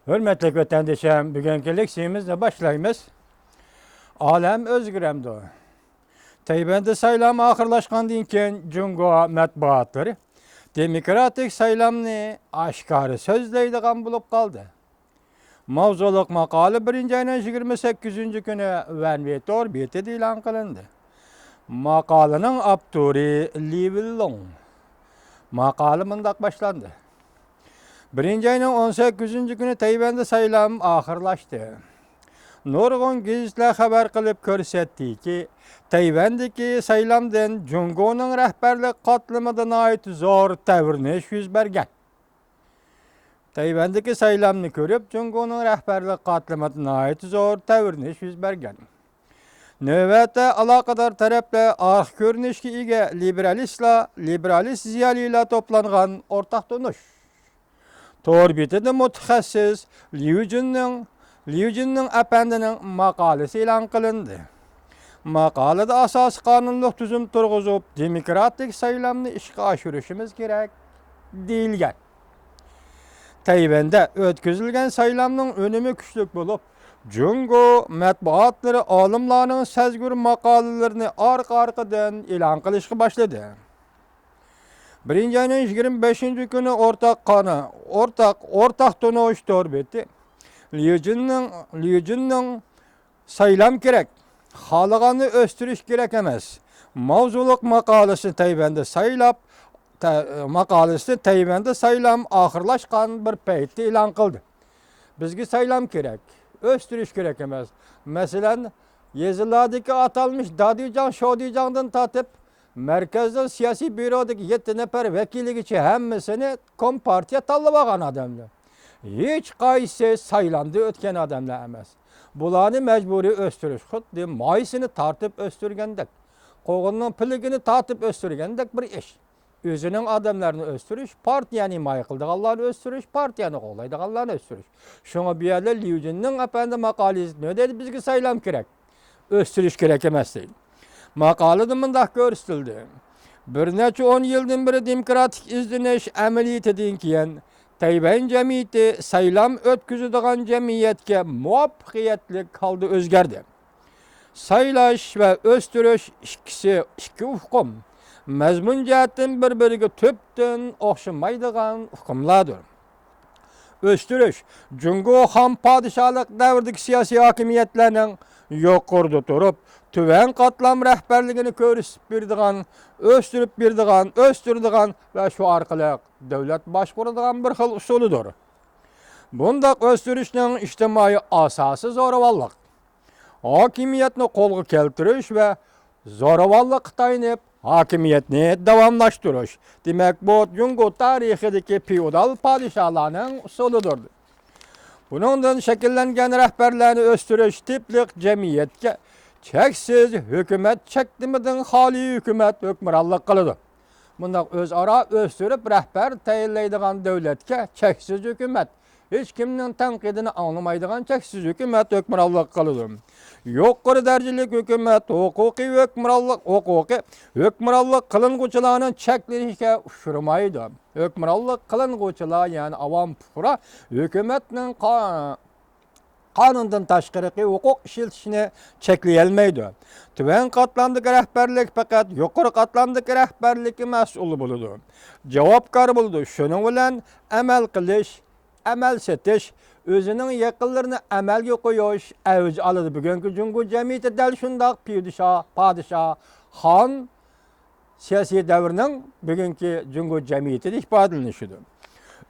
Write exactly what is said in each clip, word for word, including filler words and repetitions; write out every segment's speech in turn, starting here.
ھۆرمەتلىك ۋەتەندىشىم، بۈگۈنكى لېكسىيىمىزنى باشلايمىز. ئالەم ئۆزگىرەمدۇ؟ تەيۋەندە سايلام ئاخىرلاشقاندىن كېيىن، جۇڭگو مەتبۇئاتلىرى دېموكراتىك سايلامنى ئاشكارا سۆزلەيدىغان بولۇپ قالدى. ماۋزۇلۇق ماقالە بىرىنچى ئاينىڭ يىگىرمە سەككىزىنچى كۈنى ۋەنۋې تور بېتىدە ئېلان قىلىندى. ماقالىنىڭ ئاپتورى لى ۋىللۇڭ. ماقالە مۇنداق باشلاندى. بىرىنچى ئاينىڭ ئون سەككىزىنچى كۈنى تەيۋەندە سايلام ئاخىرلاشتى. نۇرغۇن گېزىتلەر خەۋەر قىلىپ كۆرسەتتىكى، تەيۋەندىكى سايلامدىن جۇڭگونىڭ رەھبەرلىك قاتلىمىدا ناھايىتى زور تەۋرىنىش يۈز بەرگەن. تەيۋەندىكى سايلامنى كۆرۈپ، جۇڭگونىڭ رەھبەرلىك قاتلىمىدا ناھايىتى زور تەۋرىنىش يۈز بەرگەن. نۆۋەتتە ئالاقىدار تەرەپلەر ئارقا كۆرۈنۈشكە ئىگە لىبېرالىستلار، لىبېرالىست زىيالىيلار توپلانغان ئورتاق تونۇش تور بېتىدە مۇتەخەسسىس ليۇجىننىڭ، ليۇجىننىڭ ئەپەندىنىڭ ماقالىسى ئېلان قىلىندى. ماقالىدە ئاساسىي قانۇنلۇق تۈزۈم تۇرغۇزۇپ، دېموكراتىك سايلامنى ئىشقا ئاشۇرۇشىمىز كېرەك، دېيىلگەن. تەيۋەندە ئۆتكۈزۈلگەن سايلامنىڭ ئۈنۈمى كۈچلۈك بولۇپ، جۇڭگو مەتبۇئاتلىرى ئالىملارنىڭ سەزگۈر ماقالىلىرىنى ئارقا-ئارقىدىن ئېلان قىلىشقا باشلىدى. بىرىنچى ئاينىڭ يىگىرمە بەشىنچى كۈنى ئورتاق قانا-، ئورتاق، ئورتاق تونۇش تور بېتى ليۇجىننىڭ، ليۇجىننىڭ سايلام كېرەك، خالىغاننى ئۆستۈرۈش كېرەك ئەمەس ماۋزۇلۇق ماقالىسىنى تەيۋەندە سايلاپ، تە-، ماقالىسىنى تەيۋەندە سايلام ئاخىرلاشقان بىر پەيتتە ئېلان قىلدى. بىزگە سايلام كېرەك، ئۆستۈرۈش كېرەك ئەمەس. مەسىلەن، يېزىلاردىكى ئاتالمىش دادىجاڭ، شودىجاڭدىن تارتىپ، مەركەزنىڭ سىياسىي بيۇرودىكى يەتتە نەپەر ۋەكىلىگىچە ھەممىسىنى كومپارتىيە تاللىۋالغان ئادەملەر. ھېچقايسى سايلامدا ئۆتكەن ئادەملەر ئەمەس. بۇلارنى مەجبۇرىي ئۆستۈرۈش خۇددى مايسىنى تارتىپ ئۆستۈرگەندەك، قوغۇننىڭ پىلىكىنى تارتىپ ئۆستۈرگەندەك بىر ئىش. ئۆزىنىڭ ئادەملەرنى ئۆستۈرۈش، پارتىيەنى ھىمايە قىلىدىغانلارنى ئۆستۈرۈش، پارتىيەنى قوغلايدىغانلارنى ئۆستۈرۈش. شۇڭا بۇ يەردە ليۇجىننىڭ ئەپەندى ماقالىسى نېمە دەيدۇ؟ بىزگە سايلام كېرەك. ئۆستۈرۈش كېرەك ئەمەس دەيدۇ. ماقالىدە مۇنداق كۆرسىتىلدى. بىر نەچچە ئون يىلدىن بېرى دېموكراتىك ئىزدىنىش ئەمەلىيىتىدىن كېيىن، تەيۋەن جەمئىيىتى سايلام ئۆتكۈزىدىغان جەمئىيەتكە مۇۋەپپەقىيەتلىك ھالدا ئۆزگەردى. سايلاش ۋە ئۆستۈرۈش ئىككىسى ئىككى ئۇقۇم. مەزمۇن جەھەتتىن بىر-بىرىگە تۈپتىن ئوخشىمايدىغان ئۇقۇملاردۇر. ئۆستۈرۈش، جۇڭگو خان پادىشاھلىق دەۋرىدىكى سىياسىي ھاكىمىيەتلەرنىڭ يۇقىرىدا تۇرۇپ، تۆۋەن قاتلام رەھبەرلىكىنى كۆرسىتىپ بېرىدىغان، ئۆستۈرۈپ بېرىدىغان، ئۆستۈرىدىغان ۋە شۇ ئارقىلىق دۆلەت باشقۇرىدىغان بىر خىل ئۇسۇلىدۇر. بۇنداق ئۆستۈرۈشنىڭ ئىجتىمائىي ئاساسى زورىۋاللىق. ھاكىمىيەتنى قولغا كەلتۈرۈش ۋە زورىۋاللىققا تايىنىپ، ھاكىمىيەتنى داۋاملاشتۇرۇش. دېمەك، بۇ جۇڭگو تارىخىدىكى فېئودال پادىشاھلارنىڭ ئۇسۇلىدۇر. بۇنىڭدىن شەكىللەنگەن رەھبەرلەرنى ئۆستۈرۈش تىپلىق جەمئىيەتكە چەكسىز ھۆكۈمەت چەكلىمىدىن خالىي ھۆكۈمەت ھۆكۈمرانلىق قىلىدۇ. مۇنداق ئۆزئارا ئۆستۈرۈپ رەھبەر تەيىنلەيدىغان دۆلەتكە چەكسىز ھۆكۈمەت، ھېچكىمنىڭ تەنقىدىنى ئاڭلىمايدىغان چەكسىز ھۆكۈمەت ھۆكۈمرانلىق قىلىدۇ. يۇقىرى دەرىجىلىك ھۆكۈمەت ھوقۇقىي ھۆكۈمرانلىق، ھوقۇقى ھۆكۈمرانلىق قىلىنغۇچىلارنىڭ چەكلىنىشىگە ئۇچرىمايدۇ. ھۆكۈمرانلىق قىلىنغۇچىلار، يەنى ئاۋام پۇقرا، ھۆكۈمەتنىڭ قا-، قانۇندىن تاشقىرىقى ھوقۇق ئىشلىتىشىنى چەكلىيەلمەيدۇ. تۆۋەن قاتلامدىكى رەھبەرلىك پەقەت يۇقىرى قاتلامدىكى رەھبەرلىككە مەسئۇل بولىدۇ، جاۋابكار بولىدۇ. شۇنىڭ بىلەن ئەمەل قىلىش، ئەمەل سېتىش، ئۆزىنىڭ يېقىنلىرىنى ئەمەلگە قويۇش ئەۋج ئالىدۇ. بۈگۈنكى جۇڭگو جەمئىيىتى دەل شۇنداق پادىشاھ، پادىشاھ، خان، سىياسىي دەۋرنىڭ بۈگۈنكى جۇڭگو جەمئىيىتىدە ئىپادىلىنىشىدۇ.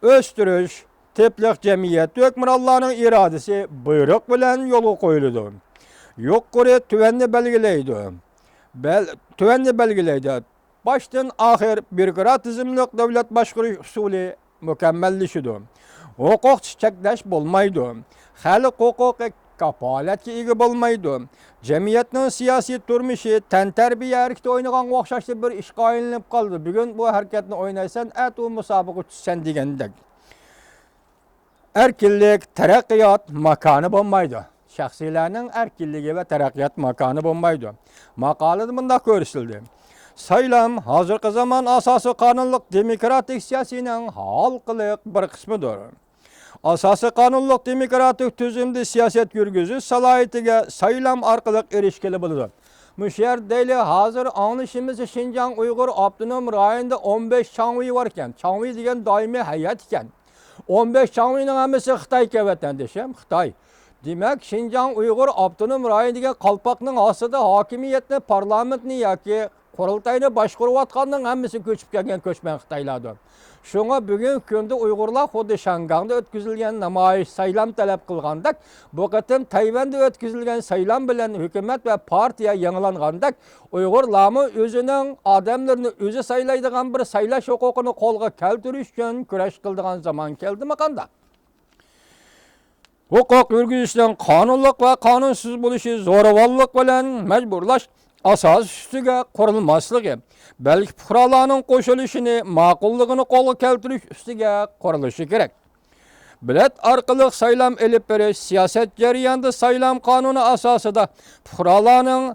ئۆستۈرۈش تىپلىق جەمئىيەتتە ھۆكۈمرانلارنىڭ ئىرادىسى بۇيرۇق بىلەن يولغا قويۇلىدۇ. يۇقىرى تۆۋەننى بەلگىلەيدۇ. بەل-، تۆۋەننى بەلگىلەيدۇ. باشتىن ئاخىر بيۇروكراتىزملىق دۆلەت باشقۇرۇش ئۇسۇلى مۇكەممەللىشىدۇ. ھوقۇقچە چەكلەش بولمايدۇ. خەلق ھوقۇقى كاپالەتكە ئىگە بولمايدۇ. جەمئىيەتنىڭ سىياسىي تۇرمۇشى تەنتەربىيە ھەرىكىتى ئوينىغانغا ئوخشاشلا بىر ئىشقا ئايلىنىپ قالىدۇ. بۈگۈن بۇ ھەرىكەتنى ئوينايسەن، ئەتە ئۇ مۇسابىقىگە چۈشىسەن دېگەندەك. ئەركىنلىك، تەرەققىيات ماكانى بولمايدۇ. شەخسىيلەرنىڭ ئەركىنلىكى ۋە تەرەققىيات ماكانى بولمايدۇ. ماقالىدە مۇنداق كۆرسىتىلدى: سايلام ھازىرقى زامان ئاساسىي قانۇنلۇق دېموكراتىك سىياسىينىڭ ھالقىلىق بىر قىسمىدۇر. ئاساسىي قانۇنلۇق دېموكراتىك تۈزۈمدە سىياسەت يۈرگۈزۈش سالاھىيىتىگە سايلام ئارقىلىق ئېرىشكىلى بولىدۇ. مۇشۇ يەردە دەيلى، ھازىر ئاڭلىشىمىزچە، شىنجاڭ ئۇيغۇر ئاپتونوم رايونىدا ئون بەش چاڭۋېي باركەن. چاڭۋېي دېگەن دائىمىي ھەيئەت ئىكەن. ئون بەش چاڭۋېينىڭ ھەممىسى خىتايكەن، ۋەتەندىشىم، خىتاي. دېمەك، شىنجاڭ ئۇيغۇر ئاپتونوم رايونى دېگەن قالپاقنىڭ ئاستىدا ھاكىمىيەتنى، پارلامېنتنى ياكى قۇرۇلتاينى باشقۇرۇۋاتقاننىڭ ھەممىسى كۆچۈپ كەلگەن كۆچمەن خىتايلاردۇر. شۇڭا بۈگۈنكى كۈندە ئۇيغۇرلار خۇددى شياڭگاڭدا ئۆتكۈزۈلگەن نامايىش، سايلام تەلەپ قىلغاندەك، بۇ قېتىم تەيۋەندە ئۆتكۈزۈلگەن سايلام بىلەن ھۆكۈمەت ۋە پارتىيە يېڭىلانغاندەك، ئۇيغۇرلارمۇ ئۆزىنىڭ ئادەملىرىنى ئۆزى سايلايدىغان بىر سايلاش ھوقۇقىنى قولغا كەلتۈرۈش ئۈچۈن كۈرەش قىلىدىغان زامان كەلدىمۇ قانداق؟ ھوقۇق يۈرگۈزۈشنىڭ قانۇنلۇق ۋە قانۇنسىز بولۇشى زورىۋاللىق بىلەن مەجبۇرلاش ئاساسى ئۈستىگە قۇرۇلماسلىقى، بەلكى پۇقرالارنىڭ قوشۇلۇشىنى ماقۇللۇقىنى قولغا كەلتۈرۈش ئۈستىگە قۇرۇلۇشى كېرەك. بېلەت ئارقىلىق سايلام ئېلىپ بېرىش سىياسەت جەريانىدا سايلام قانۇنى ئاساسىدا پۇقرالارنىڭ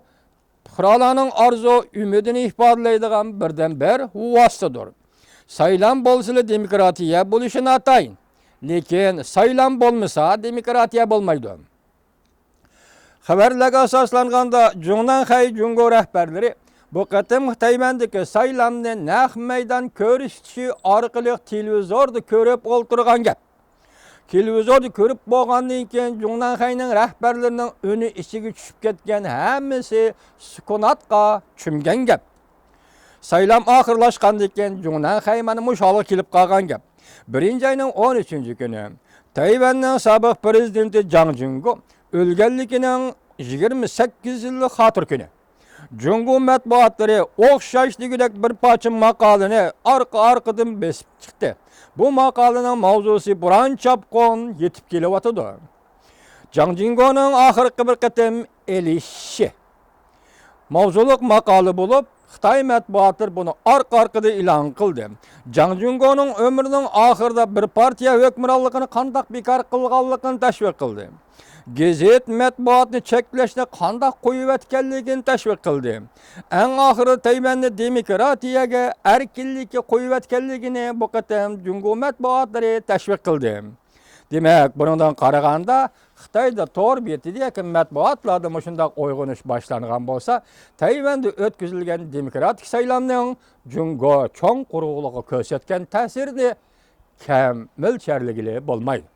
پۇقرالارنىڭ ئارزۇ، ئۈمىدىنى ئىپادىلەيدىغان بىردىنبىر ۋاسىتىدۇر. سايلام بولسىلا دېموكراتىيە بولۇشى ناتايىن. لېكىن سايلام بولمىسا دېموكراتىيە بولمايدۇ. خەۋەرلەرگە ئاساسلانغاندا، جۇڭنەنخەي جۇڭگو رەھبەرلىرى بۇ قېتىمقى تەيۋەندىكى سايلامنى نەق مەيدان كۆرسىتىشى ئارقىلىق تېلېۋىزوردا كۆرۈپ ئولتۇرغان گەپ. تېلېۋىزوردا كۆرۈپ بولغاندىن كېيىن، جۇڭنەنخەينىڭ رەھبەرلىرىنىڭ ئۈنى ئىچىگە چۈشۈپ كەتكەن، ھەممىسى سۈكۈناتقا چۆمگەن گەپ. سايلام ئاخىرلاشقاندىن كېيىن، جۇڭنەنخەي مانا مۇشۇ ھالغا كېلىپ قالغان گەپ. بىرىنچى ئاينىڭ ئون ئۈچىنچى كۈنى تەيۋەننىڭ سابىق پىرېزىدېنتى جاڭ جىڭگو ئۆلگەنلىكىنىڭ يىگىرمە سەككىز يىللىق خاتىرە كۈنى. جۇڭگو مەتبۇئاتلىرى ئوخشاش دېگۈدەك بىر پارچە ماقالىنى ئارقا-ئارقىدىن بېسىپ چىقتى. بۇ ماقالىنىڭ ماۋزۇسى بۇران چاپقۇن يېتىپ كېلىۋاتىدۇ. جاڭ جىڭگونىڭ ئاخىرقى بىر قېتىم ئېلىشىشى ماۋزۇلۇق ماقالە بولۇپ، خىتاي مەتبۇئاتلىرى بۇنى ئارقا-ئارقىدىن ئېلان قىلدى. جاڭ جىڭگونىڭ ئۆمرىنىڭ ئاخىرىدا بىر پارتىيە ھۆكۈمرانلىقىنى قانداق بىكار قىلغانلىقىنى تەشۋىق قىلدى. گېزىت مەتبۇئاتنى چەكلەشنى قانداق قويۇۋەتكەنلىكىنى تەشۋىق قىلدى. ئەڭ ئاخىرىدا تەيۋەننى دېموكراتىيەگە، ئەركىنلىككە قويۇۋەتكەنلىكىنى بۇ قېتىم جۇڭگو مەتبۇئاتلىرى تەشۋىق قىلدى. دېمەك، بۇنىڭدىن قارىغاندا، خىتايدا تور بېتىدە ياكى مەتبۇئاتلاردا مۇشۇنداق ئويغىنىش باشلانغان بولسا، تەيۋەندە ئۆتكۈزۈلگەن دېموكراتىك سايلامنىڭ جۇڭگو چوڭ قۇرۇقلۇقىغا كۆرسەتكەن تەسىرىنى كەم مۆلچەرلىگىلى بولمايدۇ.